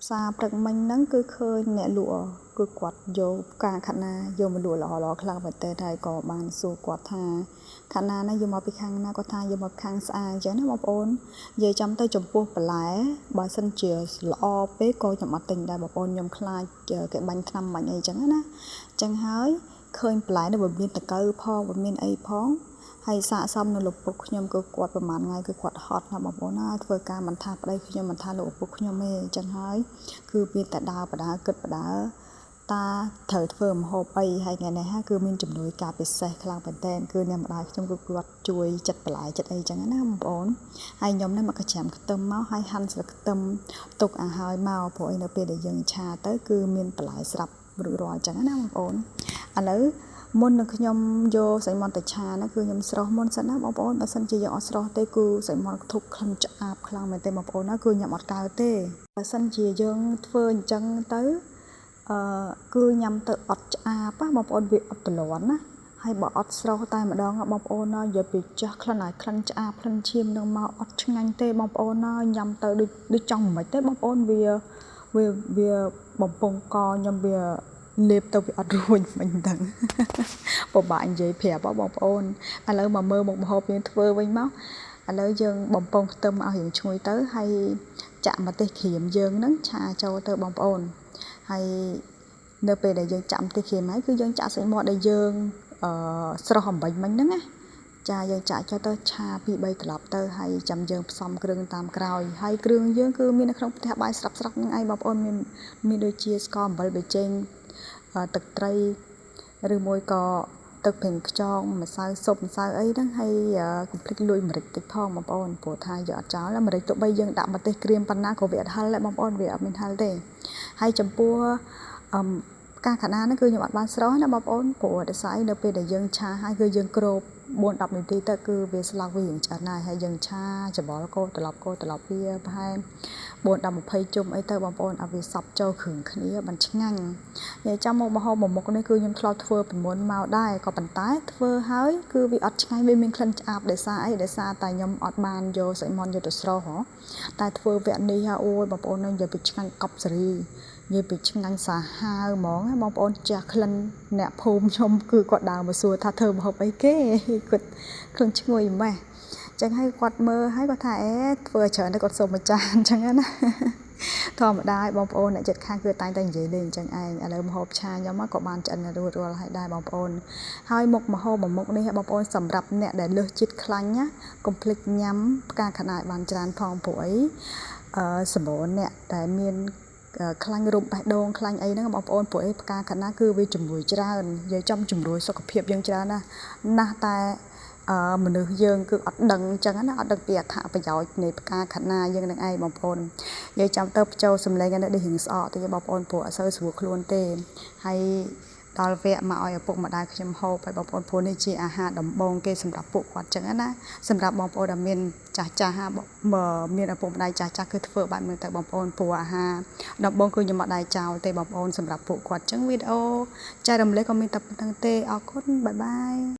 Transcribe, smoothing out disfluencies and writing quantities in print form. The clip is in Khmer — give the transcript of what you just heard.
ផ្សារព្រឹកមិញហ្នឹងគឺឃើញអ្នកលក់គឺគាត់យកផ្កាខាត់ណាយកមកលក់ល្អល្អខ្លាំងមែនទែនហើយក៏បានសួរគាត់ថាខាត់ណាណាយកមកពីខាងណាគាត់ថាយកមកខាងស្អាងអញ្ចឹងណាបងប្អូននិយាយចំទៅចំពោះបន្លែបើសិនជាល្អពេកក៏ខ្ញុំអត់ទិញដែរបងប្អូនខ្ញុំខ្លាចគេបាញ់ថ្នាំបាញ់អីអញ្ចឹងណាអញ្ចឹងហើយឃើញបន្លែនោះវាមានតកៅផងវាមានអីផងហើយសាកសមនៅលោកពុកខ្ញុំគឺគាត់ប្រហែលថ្ងៃគឺគាត់ហត់ណាបងប្អូនណាធ្វើការមិនថាប្តីខ្ញុំមិនថាលោកឪពុកខ្ញុំទេអញ្ចឹងហើយគឺមានតែដើរបដើគិតបដើតាត្រូវធ្វើម្ហូបអីហើយថ្ងៃនេះគឺមានជំនួយការពិសេសខ្លាំងមែនតើគឺអ្នកម្ដាយខ្ញុំគឺគាត់ជួយចិត្តបន្លែចិត្តអីចឹងណាបងប្អូនហើយខ្ញុំនេះមកកញ្ច្រាំខ្ទឹមមកហើយហាន់ស្លឹកខ្ទឹមទុកឲ្យហើយមកព្រោះអីនៅពេលដែលយើងឆាទៅគឺមានបន្លែស្រាប់រួចរាល់ចឹងណាបងប្អូនឥឡូវមុននឹងខ្ញុំយកសាច់មាន់ទៅឆាហ្នឹងគឺខ្ញុំស្រុះមុនសិនណាបងប្អូនបើសិនជាយើងអត់ស្រុះទេគឺសាច់មាន់ធុកក្លិនឆ្អាបខ្លាំងមែនទេបងប្អូនណាគឺញ៉ាំអត់កើតទេបើសិនជាយើងធ្វើអញ្ចឹងទៅអឺគឺញ៉ាំទៅអត់ឆ្អាបណាបងប្អូនវាអត់ទលាន់ណាហើយបើអត់ស្រុះតែម្ដងបងប្អូនណានិយាយពីចាស់ក្លិនឲ្យក្លិនឆ្អាបក្លិនឈាមនឹងមកអត់ឆ្ងាញ់ទេបងប្អូនណាញ៉ាំទៅដូចដូចចង់មិនទេបងប្អូនវាវាវាបំពង់កខ្ញុំវាលេបទៅវាអត់រួចមិនដឹងពិបាកនិយាយប្រាប់បងប្អូនឥឡូវមកមើលមុខម្ហូបយើងធ្វើវិញមកឥឡូវយើងបំពងខ្ទឹមឲ្យរៀងឈ្ងុយទៅហើយចាក់ម្ទេសក្រៀមយើងហ្នឹងឆាចូលទៅបងប្អូនហើយនៅពេលដែលយើងចាក់ម្ទេសក្រៀមហើយគឺយើងចាក់សាច់មាន់ដែលយើងអឺស្រុះអំបញ្ញមិញហ្នឹងណាចាយើងចាក់ចុះទៅឆា2 3ត្រឡប់ទៅហើយចាំយើងផ្សំគ្រឿងតាមក្រោយហើយគ្រឿងយើងគឺមាននៅក្នុងផ្ទះបាយស្រាប់ស្រាប់ហ្នឹងឯងបងប្អូនមានមានដូចជាស្ករអំបិលប៊ីចេងទឹកត្រីឬមួយក៏ទឹកប្រេងខ្យងម្សៅស៊ុបម្សៅអីហ្នឹងហើយកុំភ្លេចលួយម្រេចតិចផងបងប្អូនព្រោះថាយើងអត់ចោលម្រេចទោះបីយើងដាក់ម្ទេសក្រៀមប៉ុណ្ណាក៏វាអត់ហឹរដែរបងប្អូនវាអត់មានហឹរទេហើយចំពោះអឺផ្កាខាណាហ្នឹងគឺខ្ញុំអត់បានស្រោះណាបងប្អូនព្រោះដោយសារនៅពេលដែលយើងឆាហើយគឺយើងគ្រប4 10នាទីទៅគឺវាស្លោកវារៀងឆ្អិនហើយហើយយើងឆាច្របល់កូរត្រឡប់កូរត្រឡប់វាប្រហែល4 10 20ជុំអីទៅបងប្អូនឲ្យវាសប់ចូលគ្រឿងគ្នាបានឆ្ងាញ់និយាយចាំមកម្ហូបមួយមុខនេះគឺខ្ញុំធ្លាប់ធ្វើពីមុនមកដែរក៏ប៉ុន្តែធ្វើហើយគឺវាអត់ឆ្ងាញ់វាមានក្លិនឆ្អាបដោយសារអីដោយសារតែខ្ញុំអត់បានយកសាច់មាន់យកទៅស្រុះហ៎តែធ្វើវគ្គនេះអូយបងប្អូននិយាយពីឆ្ងាញ់កប់សេរីនិយាយពីឆ្ងាញ់សាហាវហ្មងបងប្អូនចាស់ក្លិនអ្នកភូមិខ្ញុំគឺគាត់ដើរមកសួរថាធ្វើម្ហូបអីគេគាត់ក្លិនឈ្ងុយម៉េះចឹងហើយគាត់មើលហើយគាត់ថាអេធ្វើឲ្យច្រើនទៅគាត់សុំមួយចានចឹងណាធម្មតាឲ្យបងប្អូនអ្នកចិត្តខាងគឺតែងតែនិយាយលេងអញ្ចឹងឯងឥឡូវម្ហូបឆាខ្ញុំក៏បានឆ្អិនរួចរាល់ហើយដែរបងប្អូនហើយមុខម្ហូបមួយមុខនេះបងប្អូនសម្រាប់អ្នកដែលលើសជាតិខ្លាញ់ណាកុំភ្លេចញ៉ាំផ្កាខាត់ណាឲ្យបានច្រើនផងព្រោះអីអឺសម្បូរអ្នកដែលមានខ្លាញ់រុំបេះដូងខ្លាញ់អីហ្នឹងបងប្អូនព្រោះអីផ្កាខាត់ណាគឺវាជំនួយច្រើននិយាយចំជំនួយសុខភាពយើងច្រើនណាស់ណាស់តែអឺមនុស្សយើងគឺអត់ដឹងអញ្ចឹងណាអត់ដឹងពីអត្ថប្រយោជន៍នៃផ្កាខាត់ណាយើងនឹងឯងបងប្អូននិយាយចាំទៅបញ្ចូលសំឡេងនេះរៀងស្អកតិចបងប្អូនព្រោះអត់សូវស្រួលខ្លួនទេហើយដល់វគ្គមកឲ្យឪពុកម្ដាយខ្ញុំហូបហើយបងប្អូនព្រោះនេះជាអាហារដំបូងគេសម្រាប់ពួកគាត់ចឹងណាសម្រាប់បងប្អូនដែលមានចាស់ចាស់មានឪពុកម្ដាយចាស់ចាស់គឺធ្វើបែបនេះទៅបងប្អូនព្រោះអាហារដំបូងគឺខ្ញុំអត់ដែរចោលទេបងប្អូនសម្រាប់ពួកគាត់ចឹងវីដេអូចែករំលែកក៏មានតែប៉ុណ្្នឹងទេអរគុណ bye bye។